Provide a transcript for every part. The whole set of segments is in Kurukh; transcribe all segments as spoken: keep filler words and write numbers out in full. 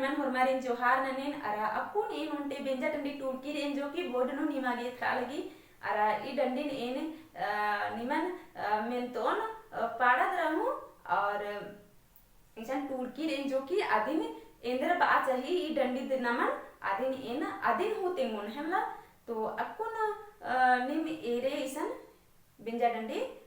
निमन होरमारिन जोहार ननेन। अरा अक्कुन एन ओन्टे बेंजा डंडी टूड़कीर एन जो कि बोर्ड नू निमा गे एथरा लगी। अरा ई डंडीन एन, अ, निमन, अ, मेन्तोन, अ, पाड़ा दरा हूँ। और इसन टूड़कीर एन जो कि अदिन एन्देर बआ चाही ई डंडी दिम नमन, अदिन एन अदिन हूँ तेंगोन हेमला। तो अक्कुन, अ, नीम एरे इसन बेंजा डंडी।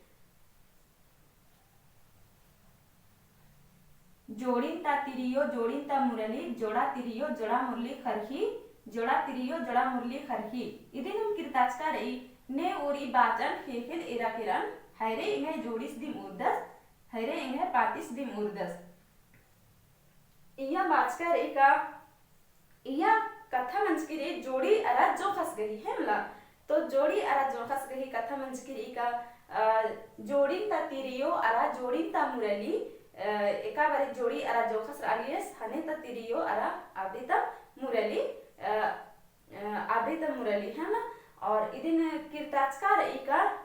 जोड़िन ता तिरियो, जोड़िन ता मुरली, जोड़ा तिरियो, जोड़ा मुरली खरखी, जोड़ा तिरियो, जोड़ा मुरली खरखी। इदिन हूँ किर्ताचका रई, ने उरी बाचन ख़ेख़ेल एरा केरन, हैरे एंग्है जोड़िस दिम उरदस, हैरे एंग्है पातिस दिम उरदस। इया बाचका रई का, इया कत्था मंजकी रई जोड़ी अरा जोखस गही हेमला। तो जोड़ी अरा जोखस गही कत्था मंजकी रई का, अ, जोड़िन ता तिरियो अरा जोड़िन ता मुरली, अ, एका बारी जोड़ी अरा जोखस रआलियस, ख़ने ता तिरियो अरा आबड़ी ता मुरली, अ, अ, आबड़ी ता मुरली हेमला। और इदिन किर्ताचका रई का,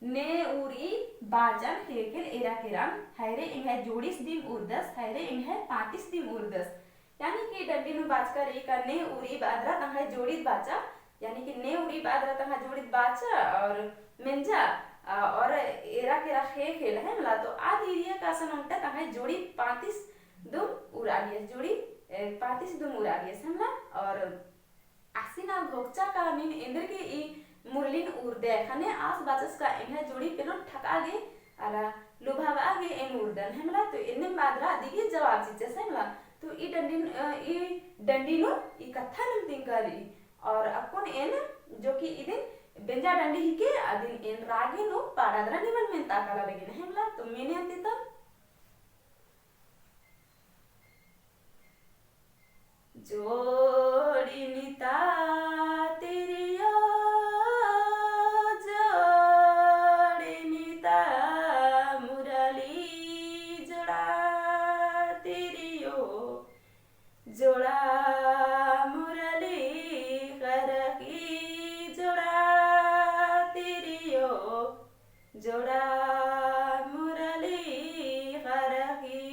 ने उरी बाचन ख़ेख़ेल एरा केरन, हैरे एंग्है जोड़िस दिम उरदस, हैरे एंग्है पातिस दिम उरदस। यानी कि डंडी नू बाचका रई का ने उरी बअदरा तंग्है जोड़िस बाचा, यानी कि ने उरी बअदरा तंग्है जोड़िस बाचा और मेंजा, अ, और एरा केरा ख़ेख़ेल हेमला। तो आ तिरिया का असन ओन्टे तंग्है जोड़ी पातिस दुम उरालियस, जोड़ी, ए, पातिस दुम उरालियस हेमला। और आसिन आ घोकचा का नीन एन्देर गे ई मुरलिन उरदय ख़ने आस बाचस का एंग्है जोड़ी पेनो ठका गे अरा लुभाबआ गे एन उरदन हेमला। तो एन्ने बअदरा अदिगे जवाब चिच्चस हेमला। तो ई डंडी, अ, ई डंडी नू ई कत्था नीम तिंका रई। और अक्कुन एन जो कि इदिन बेंजा डंडी हिके अदिन एन रागी नू पाड़ा दरा निमन मेन्ता काला लगिन हेमला। तो मेने अन्ती तो जोड़िन ता तिरियो, जोड़िन ता मुरली, जोड़ा तिरियो, जोड़ा मुरली ख़रख़ी, जोड़ा तिरियो, जोड़ा मुरली ख़रख़ी।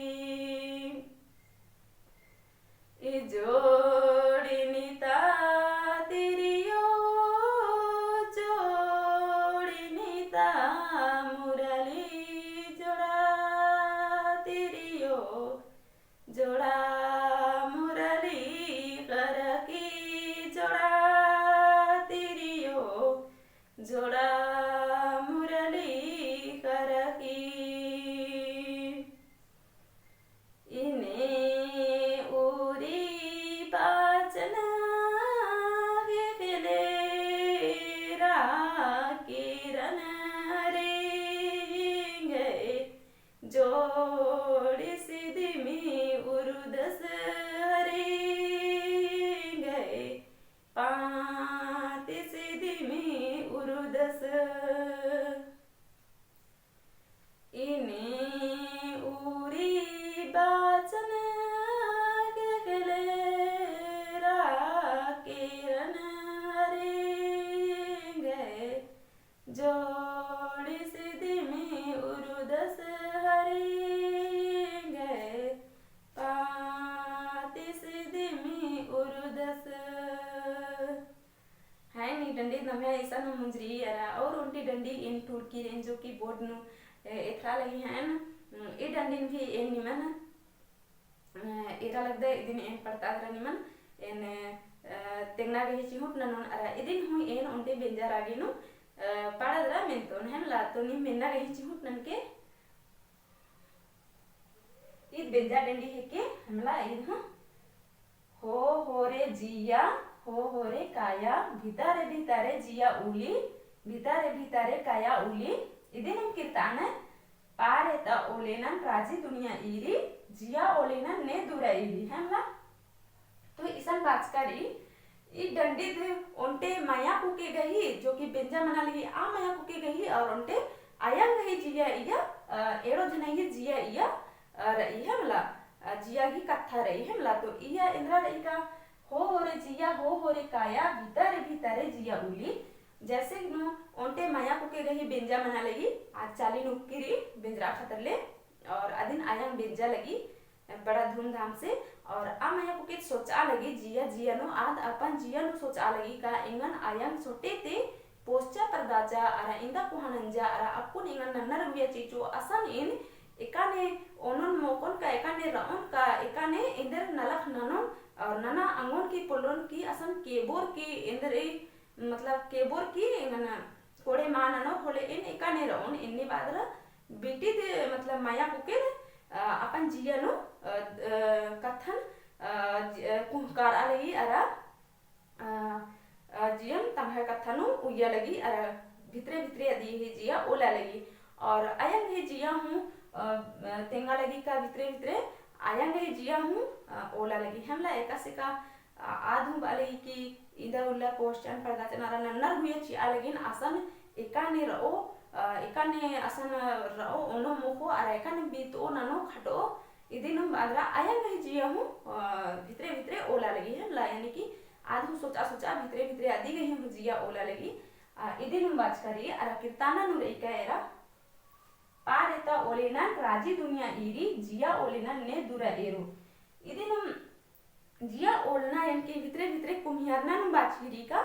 ई जोड़िन ता तिरियो, जोड़िन ता मुरली, जोड़ा तिरियो, जोड़ा मुरली ख़रख़ी, जोड़ा तिरियो, जोड़ा मुरली ख़रख़ी। इन्ने उरी बाचन ख़ेख़ेल एरा केरन रे एंग्है जोड़िस दिम उरदस रे एंग्है पातिस दिम उरदस। इन्ने उरी बाचन ख़ेख़ेल एरा केरन रे एंग्है जोड़िस दिम उरदस रे एंग्है पातिस दिम उरदस। हाँ, ई डंडी नम्है इसन मुंजरी अरा और ओन्टी डंडी एन टूड़कीर एन जो कि बोर्ड नू, ए, एथरा लगी हाँ। ई डंडिन भी एन निमन, ए, एरा लगदय इदिन एन पड़ता दरा निमन एन, अ, तेंगना गही चिहुट ननोन अरा इदिन हूँ एन ओन्टे बेंजा रागी नू, अ, पाड़ा दरा मेन्तोन हेमला। तो नीम मेन्ना गही चिहुट ननके। ईद बेंजा डंडी हेके हेमला ईद हूँ। हो हो रे जिया, हो हो रे काया, भितारे भितारे जिया उली, भितारे भितारे काया उली। इदिन हूँ किर्तान, पारे ता ओलेनन राजी दुनिया ईरी, जिया ओलेनन ने दूरा ईरी, हेमला। तो इसन बाचका रई, ई डंडिद ओन्टे मया कुके गही, जो कि बेंजा मना लगी आ मया कुके गही, और ओन्टे अयंग गही जिया इया, अ, एड़ो झनही जिया इया, अ, रई हेमला, अ, जिया गही कत्था रई हेमला। तो इया एन्दरा रई का, हो हो रे जिया, हो हो रे काया, भितारे भितारे जिया उली। जैसे कि नू ओन्टे मया कुके गही बेंजा मना लगी, आ चाली नू उक्की रई बेंजरा खतरले, और अदिन अयंग बेंजा लगी, बड़ा धूमधाम से। और आ मया कुकित सोचआ लगी जिया जिया नू आद अपन जिया नू सोचआ लगी का एंगन आयंग सोटे ते पोसचा परदाचा अरा इंदा कोहा नंजा अरा अक्कुन एंगन नन्नर गुया चिचो असन एन एकाने ओनोन मोकोन का एकाने रओन का एकाने एन्देर नलख ननोन और नना अंगोन की पोल्लोन की असन केबोर की एन्देर ए, मतलब केबोर की एंगन कोड़े मा ननो होले एन एकाने रओन एन्ने बादरा बिटी दे मतलब मया कुकेर, अ, अपन जिया नू, अ, अ, कत्थन, अ, जि-, अ, कुहकारआ लगी अरा, अ, अ, जियन तंग्है कत्था नू उइया लगी अरा भितरे भितरे अदी ही जिया ओला लगी। और अयंग ही जिया हूँ, अ, अ, तेंगा लगी का भितरे भितरे अयंग ही जिया हूँ, अ, ओला लगी। हेमला एकासे का आ, आद हूँ बआ लगी कि इदा उल्ला पोसचन परदाचन अरा नन्नर गुया चिआ लगिन असन एकाने रओ, अ, एकाने असन रओ ओनो मोखो अरा एकाने बीतओ ननो खटओ इदिनुम बादरा अयंग ही जिया हूँ, अ, भितरे भितरे ओला लगी हेमला, यानी कि आद हूँ सोचा सोचा भितरे भितरे अदी गही हूँ जिया ओला लगी, अ, इदिनुम बाचका रई अरा किर्ताना नू रई का एरा पार एता ओलेनन राजी दुनिया ईरी, जिया ओलेनन ने दूरा एरो। इदिनुम जिया ओलना यानी कि भितरे भितरे कुम्हियारना नुम बाचकी रई का,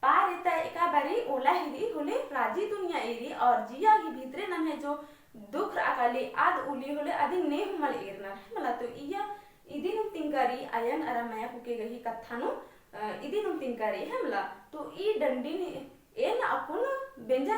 पार एता एका बारी ओला ही रई होले राजी दुनिया ईरी और जिया ही भितरे नम्है जो दुख रआ काली आद उली होले अदिन ने हूँ मल एरना हेमला। तो इया इदिनुम तिंका रई अयंग अरा मया कुके गही कत्था नू, अ, इदिनुम तिंका रई हेमला। तो ई डंडी ने एन अक्कुन बेंजा